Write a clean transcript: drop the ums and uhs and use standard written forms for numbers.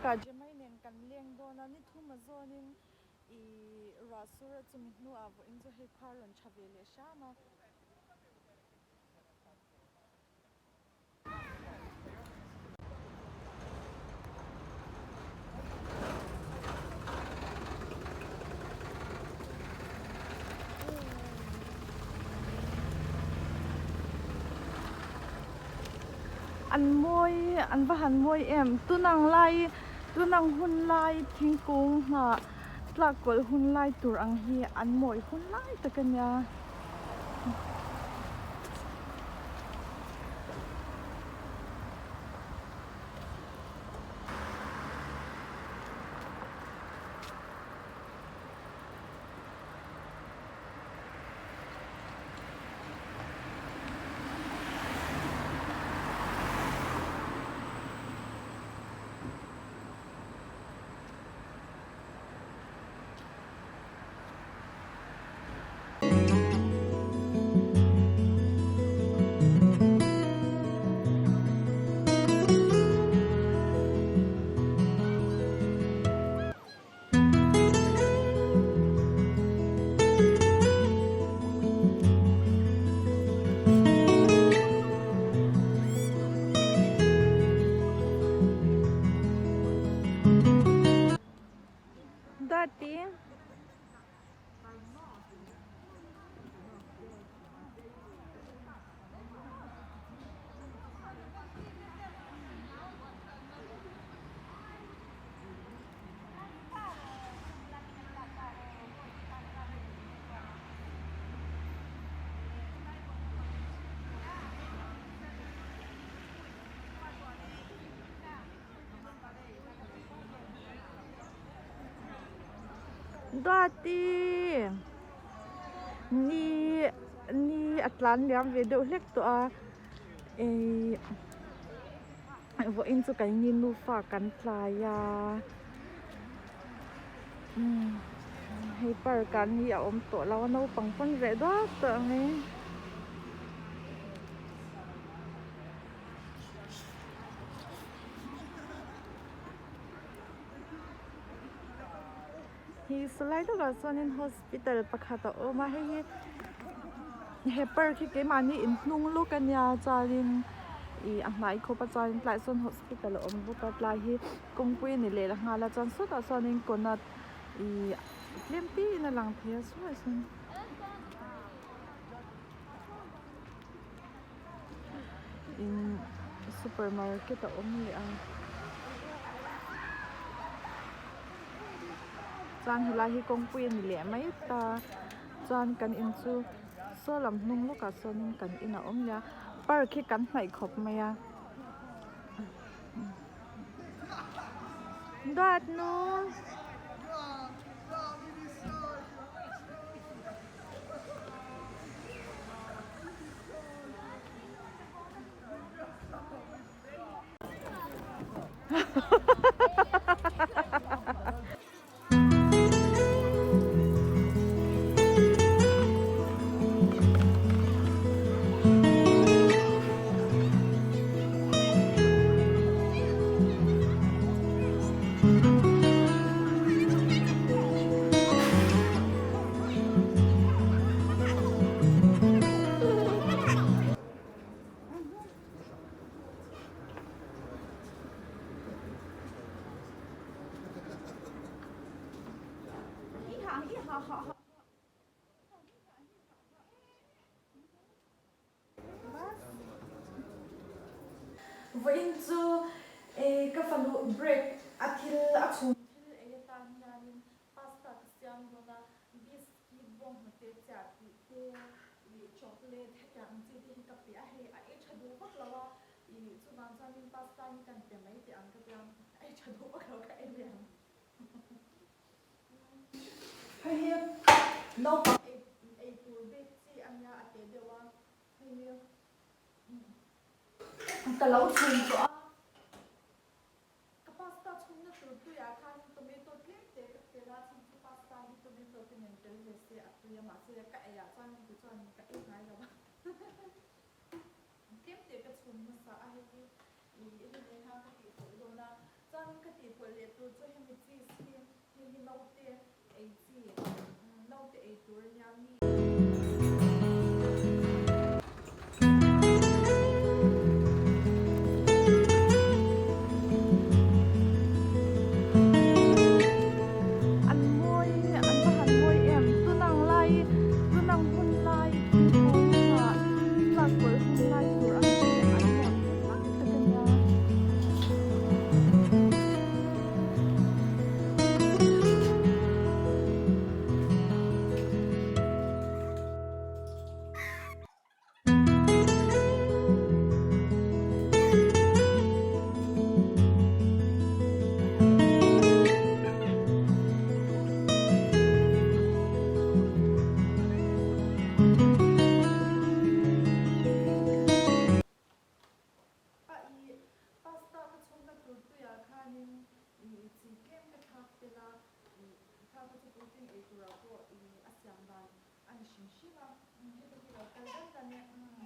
park ah Jemai nen kan leng dawn a, ni thum a zawnin ih ruah sur a chumi hnuah vawiin chu hei khua rawn tha ve leh hram a. An mawi an va han mawi em tunang lai tunang hun lai thingkung hnah tlak kawlh hun lai tur ang hi an mawi hun lai tak a nia. Dati. Duati ni ni a tlan liam ve deuh hlek tawh a ihh vawiin chu keini nufa kan tlai a umm hei park ah ni a awm tawh lo a naupang pawn reh duak tawh ang e. Hi salai takah chuanin hospital pakhat a awm a hei hi he park hi keimahni inhnung lawk a nia chuanin ih a hnai khawp a chuanin tlaiah sawn hospital a awm bawk a tlai hi kawngpui a ni leh la nghal a chuan sawtah sawnin kawnat ih tlem te in a lang thei a sawi sawn. In supermarket a awm leh a chuan helai hi kawngpui a ni leh mai ta chuan kan in chu saw lam hnung lawkah sawnin kan in a awm leh a park hi kan hnaih khawp mai a duat nu. Vawiin chu ka fanu break a thil a chhum thil ei atan hianin pasta ka siam dawn a, biscuit bawnghnute chiah tih te ih chocolate hetiang ang chi te hi ka pe a, hei a ei tha duh vak lo a, ih chuvang chuanin pasta hi kan pe mai teh ang ka tia, a ei tha duh vak lo ka ei ve ang. Hei hi naupang ei tur bik chi a nia a teh deuh a, hei hi ka lo chhum tawh a, ka pasta chhumna tur tuiah khan tomato tlem te ka tel a, chhan chu pasta hi tomato te nen tel ve se a tui a, mahse ka ei ah chuan ti chuan ka ei ngai lo a, tlem te ka chhum hmasa a, hei hi ih hei nen khan ka tihpawlh dawn a. Chuan ka tihpawlh leh tur chu hemi cheese hi hei hi naute ei chi naute ei tur a nia mi. An mawi an va han mawi em tunang lai tunang hun lai thingkung ah tlak kawlh hun lai tur ang hi an mawi hun lai tak a nia. A i pasta ka chhungna tur tuiah khanin i chi tlem ka thlak tel a, i kha kha chu puitling ei turah pawh i a siam dan a ni hrim hrim a, heta hi lo kal dan dan e.